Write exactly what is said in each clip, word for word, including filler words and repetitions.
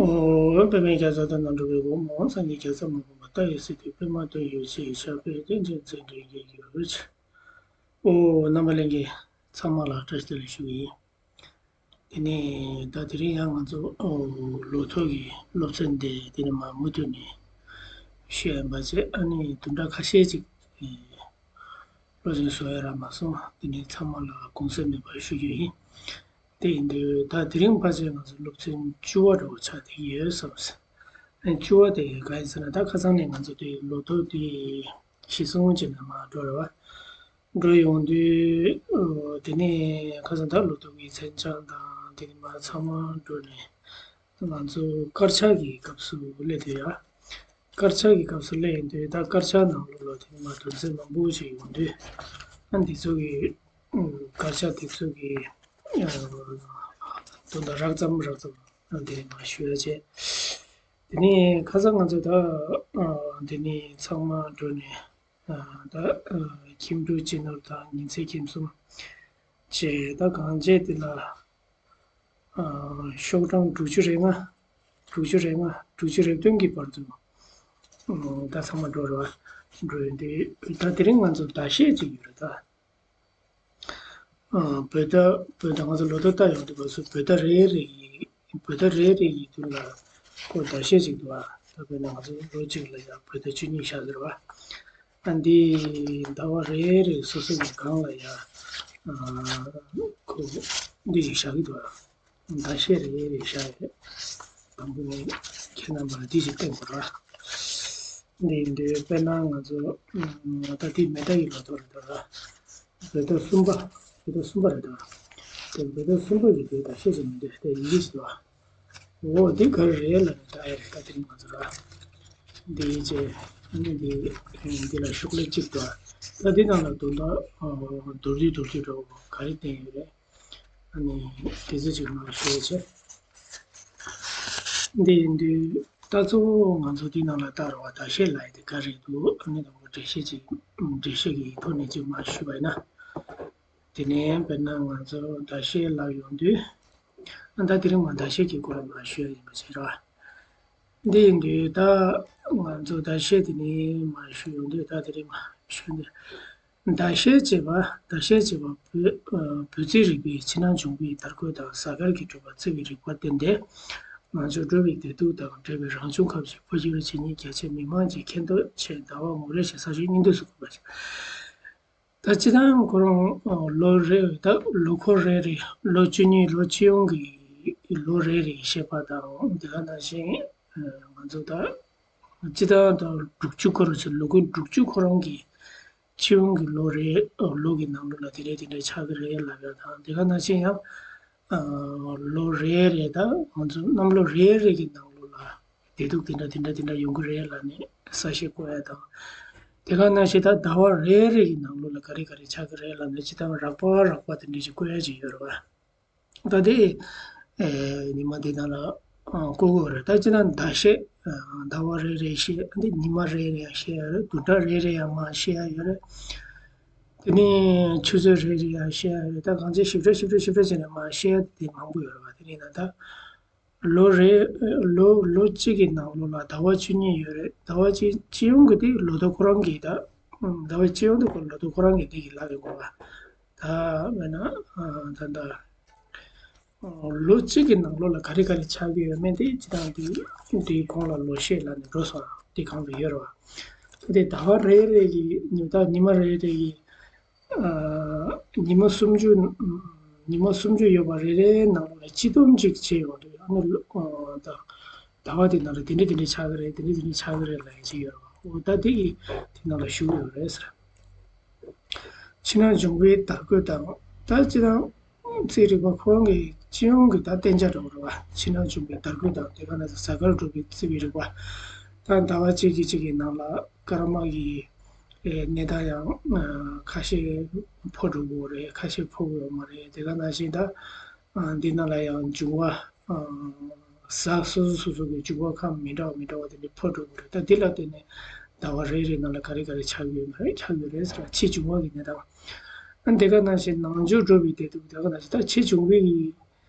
ཨོ། པདྨའི་རྒྱ་མཚོ་དང་ནང་འགྲོ་བའི་སྒོ་མོ་སངས་རྒྱས་རྒྱལ་ཚབ་མ་བུ་མ་ལྟ་བའི་སྲིད་དུ་པདྨ་དོན་ཡོད་ཅེས་བྱ་བའི་རྟེན་ཅན་མཚན་བྲིས་རྒྱལ་གྱི་རོལ་ཆ། ཨོ། རྣམ་པ་ལྷན་རྒྱས་ཚང་མ་ལ་བཀྲ་ཤིས་བདེ་ལེགས་ཞུ་གི་ཡིན། དེ་ནས་ད་དེ་རིང་ཡང་ང་ཚོ་ཨོ་ལོ་ཐོ་གི་སློབ་ཚན་དེ་དེ་ནས་མ་མུ་མཐུད་ནས་ཤེས་ཡོན་པ་བྱས། ཨ་ནི་དུམ་གྲ་ཁ་ཤས་ཅིག་བློ་སེང་བཟོ་ཡ་རག་མ་སོང་། དེ་ནས་ཚང་མ་ལ་དགོངས་སེལ་མེད་པར་ཞུ་རྒྱུ་ཡིན། དེ་ཡིན་དུས་ད་དེ་རིང་ཕལ་ཆེར་ང་ཚོ་སློབ་ཚན་བཅུ་པ་འདྲ་བོ་ཆགས་བསྡད་ཡོད་བསམ་སོང་། བཅུ་པ་དེ་ག་ཡིན་ཟེར་ན། ད་ཁ་སང་ནས་ང་ཚོ་དེ་ལོ་ཐོ་དེ་གཞི་བཟུང་བྱས་ནས་མར་འགྲོ་རེད་བ། འགྲོ་ཡོང་དུས་ཨོ་དེ་ནས་ཁ་སང་ད་ལོ་ཐོ་གི་མཚན་བྱང་དང་དེ་ནས་མར་ཚང་མ་འགྲོ་ནས། ང་ཚོ་དཀར་ཆག་གི་སྐབས་སུ་སླེབས་དུས་ཡ། དཀར་ཆག་གི་སྐབས་སུ་སླེབས་ཡོང་དུས་ད་དཀར་ཆག་ནང་ལོགས་ལ་དེ་མ་དོན་ཚན་མང་པོ་ཞིག་ཡོང་དུས། ཨ་འདི་ཚོ་གི་ཨུམ་དཀར་ཆག་དེ་ཚོ་གི་ཨ་དོན་དག་རགས་ཙམ་རགས་ཙམ་ཨ་དེ་མ་ཞུ་ཡ་བྱས། དེ་ནས་ཁ་སང་ང་ཚོ་ད་ཨ་དེ་ནས་ཚང་མ་འགྲོ་ནས་ཨ་ད་ཨ་ཁྱིམ་དྲུག་སྤྱི་ནོར་དང་ཉིན་མཚན་ཁྱིམ་གསུམ་བྱས། ད་གང་བྱས་དེ་ལ། ཤོག་གྲངས་དྲུག་ཅུ་རེ་ལྔ། དྲུག་ཅུ་རེ་ལྔ། དྲུག་ཅུ་རེ་བདུན་གྱི་བར་དུ། ད་ཚང་མ་འགྲོ་རེད་བ། འགྲོ་ཡོང་དུས་ད་དེ་རིང་ང་ཚོ་ཟླ་ཤས་ཅིག་ཡོད་རེད་ད། བོད་ཟླ་བོད་ཟླ་ང་ཚོ་ལོ་ཐོ་ལྟ་ཡོང་དུས་སྐབས་སུ་བོད་ཟླ་རེ་རེ་ཡི་བོད་ཟླ་རེ་རེ་ཡི་དུས་ལ་ཁོ་ཟླ་ཤས་ཅིག་འདུག་བ། ད་དཔེར་ན་ང་ཚོ་ལོ་གཅིག་ལ་ཡང་བོད་ཟླ་བཅུ་གཉིས་ཤར་ཟེར་བ། ཨ་འདི་ཟླ་བ་རེ་རེ་སོ་སོ་གི་སྒང་ལ་ཡ་ཨ་ཁོ་འདི་ཞིག་བཞག་གི་འདུག་ཨ། ཟླ་ཤས་རེ་རེ་བཞག་ཡོད། དང་པོ་ནས་ཁྱེད་རྣམ་པར་འདི་ཞིག་བསྟན་དགོས་ར། འདི་ཡིན་དུས་དཔེར་ན་ང་ཚོ་ཨ་ད་འདི་མེ་ཟླ་ཡི་ལོ་ཐོ་རེད་འདུག་ར། བོད་ཟླ་གསུམ་པ། བོད་ཟླ་གསུམ་པ་རེད་འདུག་ར། དེ་བོད་ཟླ་གསུམ་པ་ཡི་དུས་ཟླ་ཤས་ཅིག་མི་འདུག་དེ་ཡིན་གྱི་འདུག་ར། འོ་འདི་ག་རེ་རེད་ལབ་ནས་ལྟ་ཡ་རེད། ད་དེ་རིང་ང་ཚོ་ར། འདི་བྱས། ཨ་ནི་འདི་འདི་ལ་ཤོག་ལྷེ་གཅིག་འདུག་ད་འདི་ནང་ལ་དོན་དག་མདོར་བསྡུས་མདོར་བསྡུས་འདྲ་བོ་ག་རེ་བསྟན་ཡོད་རེད། ཨ་ནི་དེ་ཚོ་ཅིག་མར་ཞུ་བྱས། འདི་ཡིན་དུས་ད་གཙོ་བོ་ང་ཚོ་འདི་ནང་ལ་ལྟ་རོགས། ཟླ་ཤས་ལབ་ཡ་དེ་ག་རེ་འདུག་ཨ་ནི་དང་པོ་འགྲེལ་བཤད་ཅིག་འགྲེལ་བཤད་ཀྱི་ཐོག་ནས་ཅིག་མར་ཞུས་པ་ཡིན་ན། དེ་ནས་དཔེར་ན་ང་ཚོ་ཟླ་ཤས་ལབ་ཡོང་དུས། ཨ་ད་དེ་རིང་མ་ཟླ་ཤས་ཀྱི་སྐོར་ལ་མར་ཞུ་ཡ་ཡིན་པ་བྱས་ར། འདི་ཡིན་དུས་ད་ང་ཚོ་ཟླ་ཤས་དེ་ནས་མར་ཞུ་ཡོང་དུས། ད་དེ་རིང་མར་ཞུ་འདི། ཟླ་ཤས་ཅེས་པ། ཟླ་ཤས་ཅེས་པ་བོད་ཨ་བོད་རྩིས་རིག་པའི་ཕྱི་ནང་འབྱུང་པོའི་དར་གོས་དང་གཟའ་སྐར་གྱིས་གྲུབ་པ་བརྩི་བའི་རིག་པར་བརྟེན་ཏེ། ང་ཚོ་འགྲོ་བའི་བདེ་སྡུག་དང་འབྲེལ་བའི་རང་བྱུང་ཁམས་ཀྱི་འཕོ་འགྱུར་བྱེད་ཉིད་རྒྱ་ཆེ་མི་མང་གི་མཁྱེན་རྟོགས་ཆེད་ཟླ་བ་ངོ་རེ་བཞིན་ས་ཕྱོགས་གཉིས་འདོད་སུ་གོ་བ་ཞིག་ད་སྤྱི་བཏང་ཁོ་རང་ལོ་རེ་ད་ལོ་འཁོར་རེ་རེ་ལོ་བཅུ་གཉིས་ལོ་སྤྱི་ཡོངས་ཀྱི་ལོ་རེ་རེ་བཤད་པ་དང་། དེ་ག་ནང་བཞིན་ང་ཚོ་ད་སྤྱི་བཏང་ད་དྲུག་ཅུ་འཁོར་ཚེ་ལོ་ཀུན་དྲུག་ཅུ་འཁོར་རང་གི་སྤྱི་ཡོངས་ཀྱི་ལོ་རེ་ལོ་གི་ནང་ལོགས་ལ་དེ་འདྲ་དེ་འདྲ་ཆགས་ཀྱི་རེད་ལབ་ཡ་དང་། དེ་ག་ནང་བཞིན་ཡང་ལོ་རེ་རེ་ད་ང་ཚོ་གནམ་ལོ་རེ་རེ་གི་ནང་ལོགས་ལ་བདེ་སྡུག་དེ་འདྲ་དེ་འདྲ་དེ་འདྲ་ཡོང་གི་རེད་ལབ་ནས་གསལ་བཤད་བཀོད་ཡ་དང་། དེ་ག་ནང་བཞིན་ད་ཟླ་བ་རེ་རེ་གི་ནང་ལོགས་ལ་ག་རེ་ག་རེ་ཆགས་ཀྱི་རེད་ལབ་ནས་སྤྱི་བཏང་རགས་པ་རགས་པ་དེ་འདྲ་ཞིག་བཀོད་ཡ་ཅིག་ཡོད་རེད་བ། ད་དེ་ཉི་མ་དེ་ནང་ལ་བཀོད་དགོས་རེད། ད་སྤྱི་བཏང་ཟླ་ཤས་ཟླ་བ་རེ་རེ་བཤད། འདི་ཉི་མ་རེ་རེ་ཡང་བཤད་ཡ་རེད། བདུན་ཕྲག་རེ་རེ་ཡང་མར་བཤད་ཡ་ཡོད་རེད། དེ་ནས་ཆུ་ཚོད་རེ་རེ་ཡང་བཤད་ཡ་རེད། ད་གང་ཅི་ཞིབ་ཕྲ་ཞིབ་ཕྲ་ཞིབ་ཕྲ་བྱས་ནས་མར་བཤད་ཡ་དེ་མང་པོ་ཡོད་རེད་བ། དེ་ནས་ད་ལོ་རེ་ལོ་ལོ་གཅིག་གི་ནང་ལོགས་ལ་ཟླ་བ་བཅུ་གཉིས་ཡོད་རེད། ཟླ་བ་གཅིག་སྤྱི་ཡོངས་ཀྱི་དེ་ལོ་ཐོ་ཁོ་རང་གི་ད་ཟླ་བ་སྤྱི་ཡོངས་དེ་ཁོ་ལོ་ཐོ་ཁོ་རང་གི་དེ་གི་ལབ་ཡོད་དགོས་བ། ད་མེད་ན་ད་ད་ལོ་གཅིག་གི་ནང་ལོགས་ལ་ག་རེ་ག་རེ་ཆགས་ཀྱི་ཡོད་མེད་དེ་སྤྱི་བཏང་དེ་དེའི་གོང་ལ་ལོ་ཤས་ལབ་ནས་འགྲོ་སོང་། དེ་གང་དུ་ཡོད་རེད་བ། དེ་ཟླ་བ་རེ་རེ་གི་ཉི་ཟླ་ཉི་མ་རེ་རེ་གི་ཉི་མ་སུམ་ཅུ། ཉི་མ་སུམ་ཅུ་ཡོད་པ་རེ་རེའི་ནང་ལ་སྤྱི་སྡོམ་ཅིག་བྱས་ཡོང་དུས། ཨ་ནི་ཟླ་བ་དེ་ནང་ལ་དེ་འདྲ་དེ་འདྲ་ཆགས་ཀྱི་རེད། དེ་འདྲ་དེ་འདྲ་ཆགས་ཀྱི་རེད་ལབ་ཡ་ཅིག་ཡོད་རེད་བ། འོ་ད་དེ་གི་དེ་ནང་ལ་ཞུགས་ཡོད་རེད་ཟེར། ཕྱི་ནང་འབྱུང་པོའི་དར་གོས་དང་། ད་སྤྱི་བཏང་རྩིས་རིག་པ་ཁོ་རང་གི་སྤྱི་ཡོངས་ཀྱི་ད་བསྟན་བྱ་འདྲ་བོ་རེད་བ། ཕྱི་ནང་འབྱུང་པོའི་དར་གོས་དང་། དེ་ག་ནང་བཞིན་གཟའ་སྐར་གྲུབ་པའི་རྩིས་པའི་རིག་པ། ད་ཟླ་བ་གཅིག་གི་གཅིག་གི་ནང་ལ་སྐར་མ་གི་ཨེ་གནས་སྟངས་ཡང་ཨ་ཁ་ཤས་འཕོ་འགྲོ་གི་ཡོད་རེད། ཁ་ཤས་འཕོ་གི་ཡོད་མ་རེད། དེ་ག་ནང་བཞིན་ད་ཨ་འདི་ནང་ལ་ཡང་འབྱུང་བ་ཨ་གཟའ་སོ་སོ་སོ་སོ་གི་འབྱུང་བ་ཁམས་མི་འདྲ་བ་མི་འདྲ་བ་དེ་འདྲ་འཕོ་འགྲོ་གི་རེད། ད་འདི་ལ་བརྟེན་ནས་ཟླ་བ་རེ་རེ་ནང་ལ་ག་རེ་ག་རེ་ཆགས་ཡོད་མ་རེད། ཆགས་ཡོད་རེད་ཟེར་བ། ཕྱི་འབྱུང་བ་གི་གནས་སྟངས། ཨ་དེ་ག་ནང་བཞིན་ནང་འབྱུང་འགྲོ་བའི་བདེ་སྡུག། དེ་ག་ནང་བཞིན་ད་ཕྱི་འབྱུང་བའི་གི་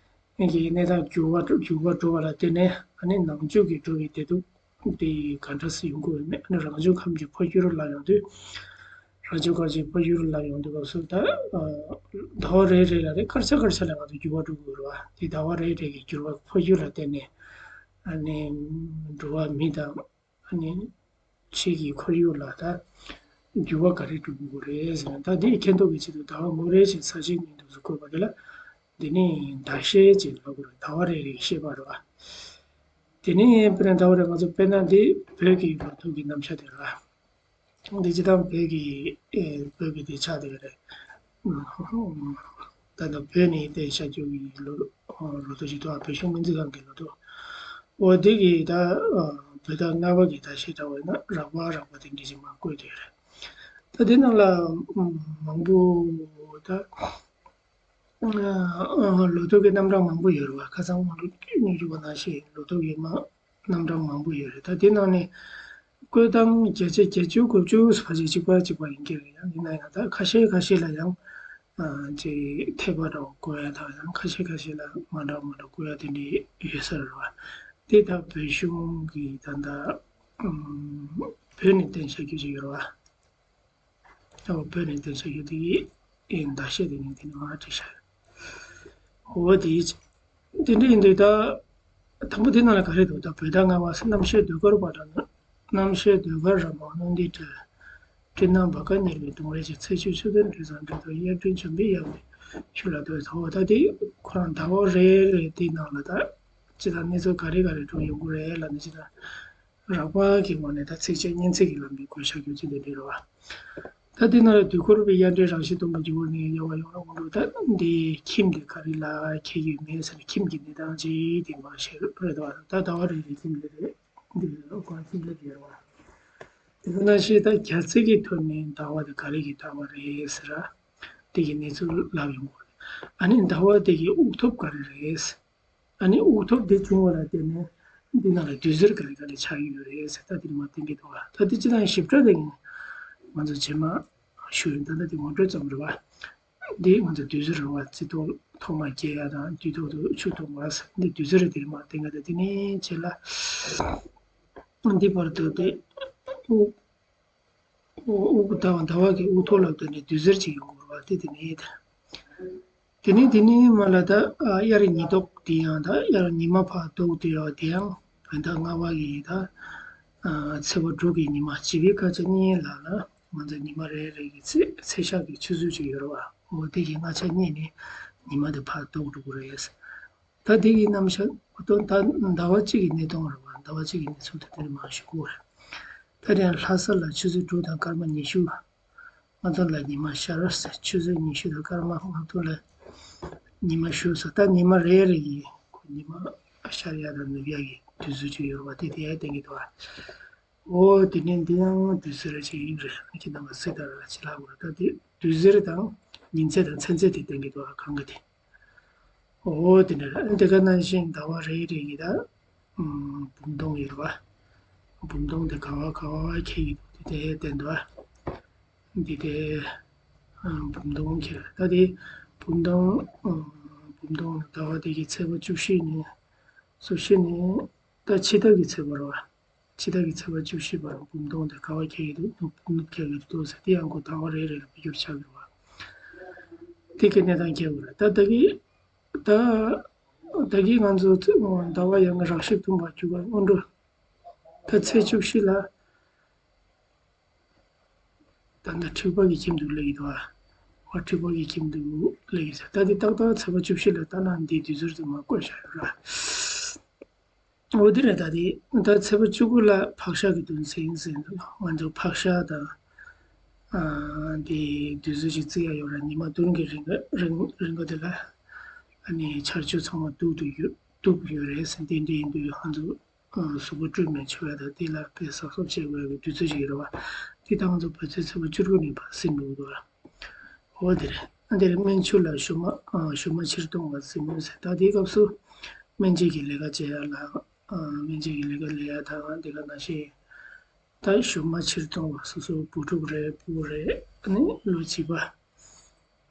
གི་གནས་སྟངས་འགྱུར་བ་འགྱུར་བ་འགྲོ་བ་ལ་བརྟེན་ནས་ཨ་ནི་ནང་ཆོས་ཀྱི་འགྲོ་བའི་བདེ་སྡུག་དེ་ག་འདྲ་སེ་ཡོང་གི་ཡོད་མེད། ཨ་ནི་རང་བྱུང་ཁམས་ཀྱི་འཕོ་འགྱུར་ལ་ཡོང་དུས། རང་བྱུང་ཁམས་ཀྱི་འཕོ་འགྱུར་ལ་ཡོང་དུས་སྐབས་སུ་ད་ཟླ་བ་རེ་རེ་ལ་རེ་སྐར་ཆ་སྐར་ཆ་ལ་ང་ཚོ་འགྱུར་བ་འགྲོ་གི་ཡོད་རེད་བ། དེ་ཟླ་བ་རེ་རེ་གི་འགྱུར་བ་འཕོ་འགྱུར་ལ་བརྟེན་ནས་ཨ་ནི་འགྲོ་བ་མི་དང་ཨ་ནི་ཕྱི་གི་ཁོར་ཡུག་ལ་ད་འགྱུར་བ་ག་རེ་འགྲོ་གི་ཡོད་རེད་ཟེར་ན། ད་དེ་མཁྱེན་རྟོགས་ཀྱི་ཆེད་དུ་ཟླ་བ་ངོ་རེ་བཞིན་ས་གཞི་ཉིད་དུ་བཀོད་པ་དེ་ལ་འདི་ནི་ཟླ་ཤས་ཅེས་ལབ་དགོས་རེད། ཟླ་བ་རེ་རེའི་ཤེས་པ་རེད་བ། དེ་ནི་དཔེར་ན་ཟླ་བ་རེ་ང་ཚོ་དཔེར་ན་འདི་བོད་ཀྱི་ལོ་ཐོ་གི་རྣམ་གཞག་དེ་རེད་བ། འདི་སྤྱིར་བཏང་བོད་ཀྱི་ཨེ་བོད་ཀྱི་དེ་ཆགས་བསྡད་ཡོད་རེད། ད་ལྟ་བོད་ནས་བལྟས་བཞག་རྒྱུ་ཡི་ལོ་ལོ་ཐོ་ཞིག་འདུག་བ། བོད་གཞུང་སྨན་རྩིས་ཁང་གི་ལོ་ཐོ། འོ་དེ་གི་ད་བོད་ཟླ་ལྔ་པ་གི་ཟླ་ཤས་འདྲ་བ་ཡིན་ན་རགས་པ་རགས་པ་དེ་འདྲ་ཞིག་མར་བཀོད་བསྡད་ཡོད་རེད། ད་དེ་ནང་ལ་མང་པོ་ད་ལོ་ཐོ་གི་རྣམ་གྲངས་མང་པོ་ཡོད་རེད་བ། ཁ་སང་སྔོན་འགྲོ་སྙན་ཞུ་བ་ནང་བཞིན་ལོ་ཐོ་གི་མ་རྣམ་གྲངས་མང་པོ་ཡོད་རེད། ད་དེ་ནང་ནས་བཀོད་སྟངས་བརྒྱ་ཆ་བརྒྱད་ཅུ་དགུ་བཅུ་ཕལ་ཆེར་གཅིག་པ་གཅིག་པ་ཡིན་གྱི་རེད། ཡང་ཡིན་ན་ཡང་ད་ཁ་ཤས་ཁ་ཤས་ལ་ཡང་ཅིག་འཐད་པ་འདྲ་བོ་བཀོད་ཡ་དང་། ཡང་ཁ་ཤས་ཁ་ཤས་ལ་མ་འདྲ་མ་འདྲ་བཀོད་ཡ་དེ་འདྲ་ཡོད་ས་རེད་བ། དེ་ད་བོད་གཞུང་གི་ད་ལྟ་བོད་ནས་བཏོན་བཞག་རྒྱུ་ཅིག་ཡོད་རེད་བ། ཨོ་བོད་ནས་བཏོན་བཞག་རྒྱུ་དེ་ཡི་ཟླ་ཤས་དེ་ནས་དེ་ནས་མར་བྲིས་བཞག་ཡོད། འོ་དེ་དེ་འདྲ་ཡིན་དུས་ད་དང་པོ་དེ་ནང་ལ་ག་རེ་འདུག་ད་བོད་ཟླ་ལྔ་པ་རྣམ་ཤེས་ཟློས་གར་བ་དང་། རྣམ་ཤེས་ཟློས་གར་ར་མ་གནོན་འདི་བྲལ། སྤྲིན་ནག་བ་ཀ་གཉེར་བའི་གདུང་རེ་ཆེ། ཚེས་བཅུ་ཆུ་ཚོད་འདྲེས་ས་འདྲེས་ཐོག་གཡར་སྤྲིན་འཇམ་པའི་ཡང་ནས་ཆུ་ལ་ལྟོས། ད་འོ་ད་དེ་ཁོ་རང་ཟླ་བ་རེ་རེ་དེའི་ནང་ལ་ད་ཅི་ད་གནས་ཚུལ་ག་རེ་ག་རེ་འགྲོ་ཡོང་གི་རེད་ལབ་ན། ཅི་ད་རགས་པ་གི་ངོས་ནས་ད་ཚིགས་བཅད་སྙན་ཚིག་གི་ལམ་ནས་བཀོད་བཞག་རྒྱུ་ཅི་འདྲ་འདྲ་རེད་བ། ད་དེ་ནང་ལ་དུས་འཁོར་བའི་དབྱར་འདྲའི་རང་བཞིན་སྟོང་པ་འགྱུར་བ་ནི་དབྱེ་བ་ཡོངས་ལ་དབང་འགྲོ། ད་འདི་ཁྱིམ་དེ་ག་རེ་ལ་ཁེལ་ཡོད་མེད་ཟེར་ན། ཁྱིམ་གྱི་གནས་སྟངས་ཅིག་དེ་མ་ཤེས་རེད་བ། ད་ཟླ་བ་རེ་རེ་ཁྱིམ་རེ་རེ་འདི་རེ་རེ་ཁོ་ཁྱིམ་རེ་རེ་རེད་བ། དེ་ནང་བཞིན་ད་རྒྱ་ཚིག་གི་ཐོག་ནས་ཟླ་བ་དེ་ག་རེ་གི་ཟླ་བ་རེད་ཟེར་ར། དེ་གི་གནས་ཚུལ་ལབ་ཡོང་གི་རེད། ཨ་ནི་ཟླ་བ་དེ་གི་དབུགས་ཐོབ་ག་རེ་རེད། ཨ་ནི་དབུགས་ཐོབ་དེ་བྱུང་བ་ལ་བརྟེན་ནས་འདི་ནང་ལ་དུས་ཟེར་ག་རེ་ག་རེ་ཆགས་ཀྱི་ཡོད་རེད་ཟེར། ད་དེ་ནི་མ་བསྟན་གྱི་འདུག་བ། ད་དེ་སྤྱིར་བཏང་ཞིབ་ཕྲ་དེ་ང་ཚོ་རྗེས་མ་ཞུ་ཡིན། ད་ལྟ་དེ་ངོ་སྤྲོད་ཙམ་རེད་བ། འདི་ང་ཚོ་དུས་ཟེར་རེད་བ། རྩི་ཏོག་ཐོག་མ་སྐྱེ་ཡ་དང་དུས་ཐོག་ཏུ་ཆུ་འཐུང་བ་ཟེར། འདི་དུས་ཟེར་དེ་ནི་མ་བསྟན་གྱི། ད་དེ་ནི་རྗེས་ལ་འདི་བར་དུ་དེ་དབུགས་དབུགས་ཟླ་བ་ཟླ་བ་གི་དབུགས་ཐོག་ལ་བརྟེན་ནས་དུས་ཟེར་ཅིག་ཡོང་གི་རེད་བ། དེ་དེ་ནས་ད། དེ་ནས་དེ་ནས་མར་ལ་ད་ཨ་དབྱར་ཉི་ལྡོག་དེ་ཡང་། ད་དབྱར་ཉི་མ་ཕར་ལྡོག་དུས་ཡང་དེ་ཡང་བོད་ཟླ་ལྔ་པ་གི་ད་ཨ་ཚེས་པ་དྲུག་གི་ཉི་མ། བྱིས་པའི་སྐར་ཆ་གཉིས་ལ་ལ་ང་ཚོ་ཉི་མ་རེ་རེ་གི་ཚེས་ཚེས་ཞག་གི་ཆུ་ཚོད་ཅིག་ཡོད་རེད་བ། འོ་དེ་གི་སྔ་ཆ་གཉིས་ནས་ཉི་མ་དེ་ཕར་ལྡོག་འགྲོ་གི་རེད། ད་དེ་གི་རྣམ་གཞག་ད་ཟླ་བ་གཅིག་གི་གནས་སྟངས་རེད་བ། ཟླ་བ་གཅིག་གི་གནས་ཚུལ་དེ་དེ་ནས་མར་ཞུ་དགོས་རེད། ད་དེ་ཡང་ལྷ་ས་ལ་ཆུ་ཚོད་དྲུག་དང་སྐར་མ་ཉི་ཤུ། མངའ་མདོ་ལ་ཉི་མ་ཤར་ཟེར། ཆུ་ཚོད་ཉི་ཤུ་དང་སྐར་མ། མངའ་མདོ་ལ་ཉི་མ་ཞུགས་ཟེར། ད་ཉི་མ་རེ་རེ་ཡི་ཁོ་ཉི་མ་ཤར་ཡ་དང་ནུབ་ཡ་གི་དུས་ཚོད་ཅིག་ཡོད་རེད་བ། དེ་དེ་ཡང་བསྟན་གྱི་འདུག་བ། འོ་དེ་ནས་འདི་ཡང་དུས་ཟེར་ཅིག་ཡིན་རེད། ཁྱེད་རྣམ་པ་གཟིགས་དང་ར་ཅི་ལབ་དགོས་རེད། ད་དེ་དུས་ཟེར་དང་ཉིན་མཚན་དང་ཚེས་མཚན་དེ་བསྟན་གྱི་འདུག་བ། གང་ག་དེ། འོ་དེ་འདྲ་རེད། འདི་ག་ནང་བཞིན་ཟླ་བ་རེ་རེ་ཡི་ད་ཨམ་བུམ་སྟོང་ཡོད་རེད་བ། བུམ་སྟོང་དེ་ག་བ་ག་བ་ཁེལ་གྱི་འདུག་དེ་དེ་བསྟན་འདུག་བ། འདི་དེ་ཨམ་བུམ་སྟོང་ཁེལ། ད་དེ་བུམ་སྟོང་ཨམ་བུམ་སྟོང་ཟླ་བ་དེ་གི་ཚེས་པ་བཅུ་བཞི་ནས་སོ་བཞི་ནས་ད་ཕྱི་ཟླ་གི་ཚེས་པ་རེད་བ། ཕྱི་ཟླ་གི་ཚེས་པ་བཅུ་བཞི་བར་བུམ་སྟོང་དེ་ག་བ་ཁེལ་གྱི་འདུག་ནུབ་ནུབ་ཁེལ་གྱི་འདུག་ཟེར། དེ་ཡང་ཁོ་ཟླ་བ་རེ་རེ་ལ་དཔེ་སྒྱུར་ཆགས་ཀྱི་རེད་བ། དེ་གི་གནས་སྟངས་ཁེལ་དགོས་རེད། ད་ད་གི་ད་ད་གི་ང་ཚོ་ཚེ་ཟླ་བ་ཡང་རགས་ཤིག་ཐུང་བ་རྒྱུ་བ་སྔོན་འགྲོ། ད་ཚེས་བཅུ་བཞི་ལ་ད་ད་འཁྲུག་པ་གི་ཁྱིམ་དུ་སླེབས་ཀྱི་འདུག་བ། འཁྲུག་པ་གི་ཁྱིམ་དུ་སླེབས་ཀྱི་ཟེར། ད་དེ་ཏག་ཏག་ཚེས་པ་བཅུ་བཞི་ལ་ད་ནང་འདི་དུས་ཚོད་དུ་མ་བཀོད་བཞག་ཡོད་ར། འོ་དེ་རེད། ད་དེ་ད་ཚེས་པ་བཅུ་དགུ་ལ་ཕག་ཤ་གི་དོན་ཚན་ཟེར་འདུག་ང་ཚོ་ཕག་ཤ་དང་ཨ་དེ་དུས་ཚོད་ཅིག་བརྩི་ཡ་ཡོད་ར། ཉི་མ་བདུན་གྱི་རིང་ག་རིང་རིང་ག་དེ་ལ་ཨ་ནི་ཆར་ཆུ་ཚང་མ་སྡུག་ཏུ་ཡོད་སྡུག་ཡོད་རེད་ཟེར། དེ་འདྲ་ཡིན་དུས་ང་ཚོ་གཟུགས་པོ་སྤྲོད་མི་ཆོག་ཡ་དང་དེ་ལ་དཔེ་གཟབ་གཟབ་བྱེད་དགོས་ཡ་གི་དུས་ཚོད་ཅིག་ཡོད་རེད་བ། དེ་ད་ང་ཚོ་བོད་ཚེས་ཚེས་པ་བཅུ་དགུ་ནས་ཕར་ཟིན་འགྲོ་གི་འདུག་བ། འོ་དེ་རེད། ཨ་དེ་རེད། སྨན་ཆུ་ལ་ཞུ་མ་ཨ་ཞུ་མ་ཕྱིར་གཏོང་བ་ཟིན་མོད་ཟེར། ད་དེའི་སྐབས་སུ་སྨན་བཅོས་ཀྱི་ལས་ཀ་བྱེད་ཡ་ལ་ཨ་སྨན་བཅོས་ཀྱི་ལས་ཀ་ལས་ཡ་དང་དེ་ག་ནང་བཞིན་ད་ཞུ་མ་ཕྱིར་གཏོང་བ་སོ་སོ་བུ་ཕྲུག་རེད། བུ་རེད། ཨ་ནི་ལོ་བྱིས་པ་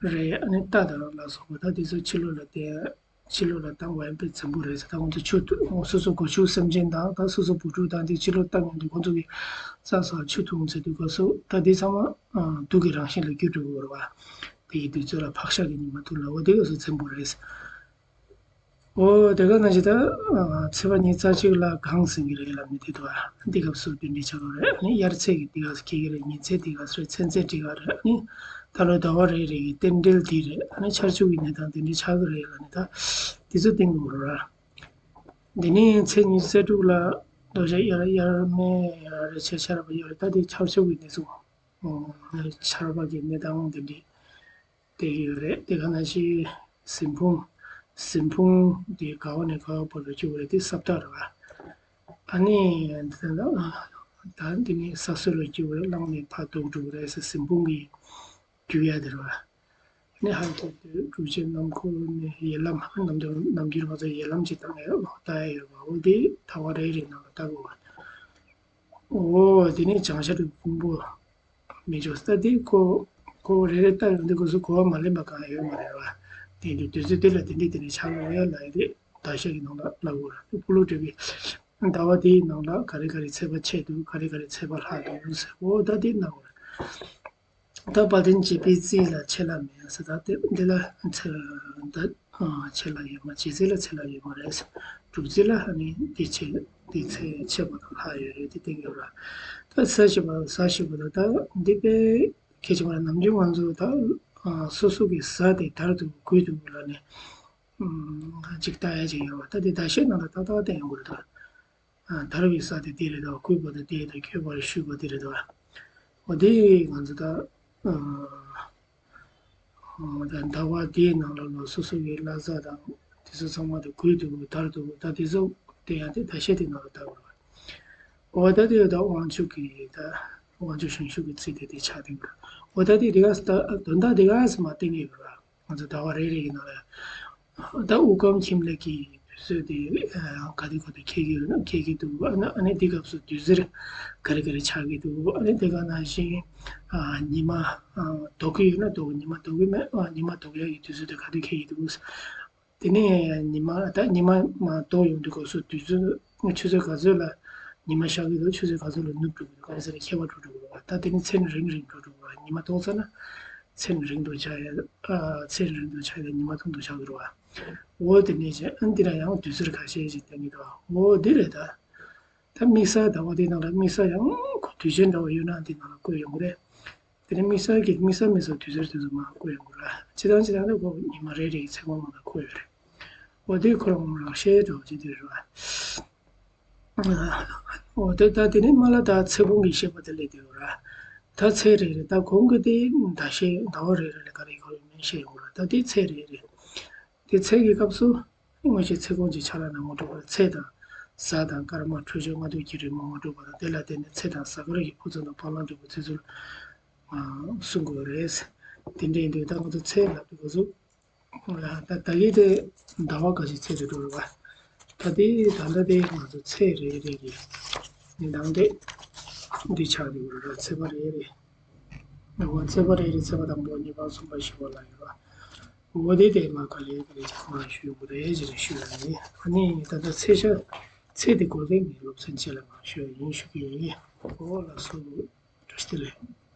རེད། ཨ་ནི་རྟ་དང་ལ་སོགས་པ་ད་དེ་ཚོ་ཕྱི་ལོགས་ལ་བསྡད་ ཕྱི་ལོགས་ལ་བཏང་བ་ཡིན་པས་བཙན་པོ་རེད་ཟེར། ད་ཁོང་ཚོ་ཆུ་འཐུང་སོ་སོ་སྒོ་ཕྱུགས་སེམས་ཅན་དང་ད་སོ་སོ་བུ་ཕྲུག་དང་དེ་ཕྱི་ལོགས་བཏང་ཡོང་དུས་ཁོང་ཚོ་གི་རྩྭ་ཟ་ཆུ་འཐུང་ཟེར་དུས་སྐབས་སུ་ད་དེ་ཚང་མ་དུག་གི་རང་བཞིན་ལ་འགྱུར་འགྲོ་གི་ཡོད་རེད་བ། དེ་ཡི་དུས་ཚོད་ལ་ཕག་ཤ་གི་ཉི་མ་འཐུང་ལ་འོ་དེ་སྐབས་སུ་བཙན་པོ་རེད་ཟེར། འོ་དེ་ག་ནང་བཞིན་ད་ཚེས་པ་ཉི་ཤུ་རྩ་གཅིག་ལ་གངས་ཟིན་གི་རེད་ལབ་ནི་དེ་འདུག་ཨ། འདི་སྐབས་སུ་དེ་འདྲའི་ཆགས་པ་རེད། ཨ་ནི་དབྱར་ཚེས་ཀྱི་དེ་ག་སུ་ཁེལ་གི་རེད། ཉི་ཚེས་དེ་ག་སུ་རེད། ཚེས་ཚེས་དེ་ག་རེད། ཨ་ནི་ད་ལོ་ཟླ་བ་རེ་རེ་གི་རྟེན་འབྲེལ་དེ་རེད། ཨ་ནི་ཆར་ཆུ་གི་གནས་སྟངས་དེ་འདྲའི་ཆགས་གི་རེད་ལབ་ནི་ད་དེ་ཚོ་བསྟན་གི་རེད། འདི་ནི་ཚེས་ཉི་ཤུ་རྩ་དྲུག་ལ་རྡོ་རྗེ་དབྱར་དབྱར་མེ་རེ་ཆེ་ཆར་པ་ཡོད་རེད། ད་དེ་ཆར་ཆུ་གི་གནས་ཚུལ་ཆར་པ་གི་གནས་སྟངས་དེ་འདྲའི་དེ་ཡོད་རེད། དེ་ག་ནང་བཞིན་ཟིན་ཕུང་། ཟིན་ཕུང་དེ་ག་བ་ནས་ག་བ་བར་དུ་བཅུག་རེད། དེ་ས་བདག་རེད་བ། ཨ་ནི་འདི་ལ་ད་འདི་ནི་ས་སྲོད་ལ་བཅུག་རེད། གླང་ནས་ཕར་ལྡོག་འགྲོ་གི་རེད་ཟེར། ཟིན་ཕུང་གི་རྒྱུ་ཡ་དེ་རེད་བ། ཨ་ནི་ཧར་ཐོག་ཏུ་གྲུབ་ཆེན་ནམ་མཁའ་ནས་ཡར་ལམ་ནམ་དུ་ནམ་རྒྱུན་ང་ཚོ་ཡར་ལམ་ཅིག་བཏང་ཡ་ལོག་ལྟ་ཡ་ཡོད་པ། འོ་དེ་ཟླ་བ་རེ་རེ་ནང་ལ་ལྟ་དགོས་བ། འོ་དེ་ནི་བྱང་ཤར་དུ་ཕུང་པོ། མི་འཇོག་ས་དེ་ཁོ་ཁོ་རེ་རེ་ལྟ་ཡོང་དུས་སྐབས་སུ་གོ་བ་མ་ལེན་པ་གང་ཡོད་མ་རེད་བ། དེ་འདྲའི་དུས་ཚོད་དེ་ལ་དེ་འདྲའི་དེ་འདྲའི་ཆགས་ཡོང་ཡ་ལ་ཡི་རེད། ཟླ་ཤས་ཀྱི་ནང་ལ་ལབ་དགོས་ར། དེ་སྤུ་ལོ་བགྲེས་པའི་ཟླ་བ་དེའི་ནང་ལ་ག་རེ་ག་རེ་ཚེས་པ་ཆད་འདུག་ག་རེ་ག་རེ་ཚེས་པ་ལྷག་འདུག་ཟེར། འོ་ད་དེ་གནང་དགོས་ར། ད་དཔལ་ལྡན་དཔྱལ་བའི་རྩིས་ལ་ཆད་ལྷག་མེད་ཟེར། ད་དེ་འདི་ལ་ཚེ་ད་ཆད་ལྷག་ཡོད་མ། དཔྱལ་རྩིས་ལ་ཆད་ལྷག་ཡོད་མ་རེད། གྲུབ་རྩིས་ལ་ཨ་ནི་འདི་ཆད་འདི་ཚེས་ཆད་པ་དང་ལྷག་ཡོད་རེད། དེ་བསྟན་ཡོད་ར། ད་ས་བཞི་པ་ས་བཞི་པ་ད་ད་འདི་དཔེ་གལ་ཆེན་པོ་རེད། ནམ་རྒྱུན་ང་ཚོ་ད་སོ་སོ་གི་གཟའ་དེ་དར་འདུག་དགུས་འདུག་ལབ་ནས་ཅིག་ལྟ་ཡ་ཅིག་ཡོད་ར། ད་དེ་ཟླ་ཤས་ནང་ལ་ཏག་ཏག་བསྟན་ཡོང་གི་རེད་ད། ཨ། དར་བའི་ས་དེ་འདི་རེད་དོ། དགུས་པ་དང་འདི་རེད་དོ། ཁྱོད་པར་ཞུས་པ་འདི་རེད་དོ། འོ་དེ་ང་ཚོ་ད། ཨ། ད་ཟླ་བ་འདིའི་ནང་ལ་ལོ་སོ་སོ་གི་བླ་གཟའ་དང་དེ་ཚོ་ཚང་མ་དེ་དགུས་འདུག་དར་འདུག་ད་དེ་ཚོ་དེ་ཡང་དེ་ཟླ་ཤས་དེ་ནང་ལ་ལྟ་དགོས་རེད། འོ་ད་དེ་ད་དབང་ཕྱུག་གི་ད་དབང་ཕྱུག་ཞིང་ཕྱུག་གི་རྩིས་དེ་དེ་ཆགས་བསྡད་ཀྱི་རེད། འོ་ད་དེ་དེ་ག་ས་ད་དོན་དག་དེ་ག་ས་མ་བསྟན་གྱི་ཡོད་རེད། ང་ཚོ་ཟླ་བ་རེ་རེ་གི་ནང་ལ་ད་དབུགས་སྐམ་ཁྱིམ་ལས་ཀྱི་དུས་ཚོད་དེ་ཡང་ག་དུས་ག་དུས་འཁེལ་གྱི་ཡོད་ན་འཁེལ་གྱི་འདུག་ཨ་ནི་ཨ་ནི་འདི་སྐབས་སུ་དུས་ཚོད་ག་རེ་ག་རེ་ཆགས་ཀྱི་འདུག་ཨ་ནི་དེ་ག་ནང་བཞིན་ཉི་མ་ལྡོག་གི་ཡོད་ན་ལྡོག་ཉི་མ་ལྡོག་གི་མེད་ཉི་མ་ལྡོག་ཡག་གི་དུས་ཚོད་དེ་ག་དུས་འཁེལ་གྱི་འདུག་དེ་ནས་ཉི་མ་ད་ཉི་མ་མ་ལྡོག་ཡོང་དུས་སྐབས་སུ་དུས་ཚོད་ཆུ་ཚོད་ག་ཚོད་ལ་ཉི་མ་ཤར་གྱི་འདུག་ཆུ་ཚོད་ག་ཚོད་ལ་ནུབ་འགྲོ་གི་འདུག་ག་རེ་ཟེར་ན་ཁྱད་པར་འགྲོ་འགྲོ་གི་འདུག་ད་དེ་ནི་ཚེ་རིང་རིང་འགྲོ་འགྲོ་གི་འདུག་ཉི་མ་ལྡོག་ཚར་ན་ཚེ་རིང་དུ་ཆགས་ཡ། ཚེ་རིང་དུ་ཆགས་ཡ་ཉི་མ་ཐུང་དུ་ཆགས་ཀྱི་རེད་བ། འོ་དེ་ནས་ཅི་ཨ་འདི་ལ་ཡང་དུས་ཚོད་ཁ་ཤས་ཤིག་བསྟན་གྱི་འདུག་འོ་འདི་རེད་ད། ད་དམིགས་བསལ་ཟླ་བ་དེ་ནང་ལ་དམིགས་བསལ་ཡང་ཁོ་དུས་ཆེན་འདྲ་བོ་ཡོད་ན་འདི་ནང་ལ་བཀོད་ཡོང་གི་རེད། དེ་ནས་དམིགས་བསལ་གྱི་དམིགས་བསལ་དམིགས་བསལ་དུས་ཚོད་དེ་ཚོ་མར་བཀོད་ཡོང་གི་རེད། སྤྱིར་བཏང་སྤྱིར་བཏང་ལ་ཁོ་ཉི་མ་རེ་རེ་ཡི་ཚེས་པ་མང་ལ་བཀོད་ཡོད་རེད། འོ་དེ་ཁོ་རང་རང་བཤད་འདྲ་བོ་ཅིག་དེ་རེད་བ། འོ་དེ་ད་དེ་ནས་མ་ལ་ད་ཚེ་གུང་གི་བཤད་པ་དེ་ལས་དེ་ར། ད་ཚེ་རེ་རེ་ད་གོང་གི་དེ་ཟླ་ཤས་ཟླ་བ་རེ་རེ་ལ་ག་རེ་ག་རེ་མིང་བཤད་ཡོང་ར། ད་དེ་ཚེ་རེ་རེ། དེ་ཚེ་གི་སྐབས་སུ་དངོས་གཞི་ཚེ་གུང་གི་ཆ་ལ་ན་ངོ་སྤྲོད་པ་ཚེ་དང་གཟའ་དང་སྐར་མ་འཕྲོད་སྦྱོར་སྔ་དུས་ཀྱི་རིང་མོ་ངོ་སྤྲོད་པ་དང་དེ་ལ་བརྟེན་ནས་ཚེ་དང་གཟའ་སྐར་གྱི་ཕུན་སུམ་དང་བར་ལམ་འགྲུབ་པའི་ཚེ་ཚུལ་གསུང་དགོས་རེད། དེ་འདྲ་ཡིན་དུས་ད་ང་ཚོ་ཚེ་ལབ་དུས་སྐབས་སུ། ད་ད་གིན་དེ་ཟླ་བ་འགའ་ཞིག་ཚེ་རེ་འགྲོ་རེད་པ། ད་དེ་ད་ལྟ་དེ་ང་ཚོ་ཚེ་རེ་རེ་གི་ཉིན་གྲངས་དེ་འདི་ཆགས་ཀྱི་ཡོད་རེད། ཚེས་པ་རེ་རེ། ང་ཚེས་པ་རེ་རེ་ཚེས་པ་དང་པོ་གཉིས་པ་གསུམ་པ་བཞི་པ་ལ་ཡོད་ར། འོ་དེ་དེ་མ་ག་ལེ་ག་ལེ་ཅིག་མ་ཞུ་དགོས་རེད་ཅེས་ཞུ་ཡ་ཡིན། ཨ་ནི་ད་ལྟ་ཚེས་ཤ་ཚེས་དེ་སྐོར་དེ་ངས་སློབ་ཚན་ཆེད་ལ་མ་ཞུ་ཡ་ཡིན་ཞུ་གི་ཡོད་ཡིན། འོ་ལགས་སོ། བཀྲ་ཤིས་བདེ་ལེགས།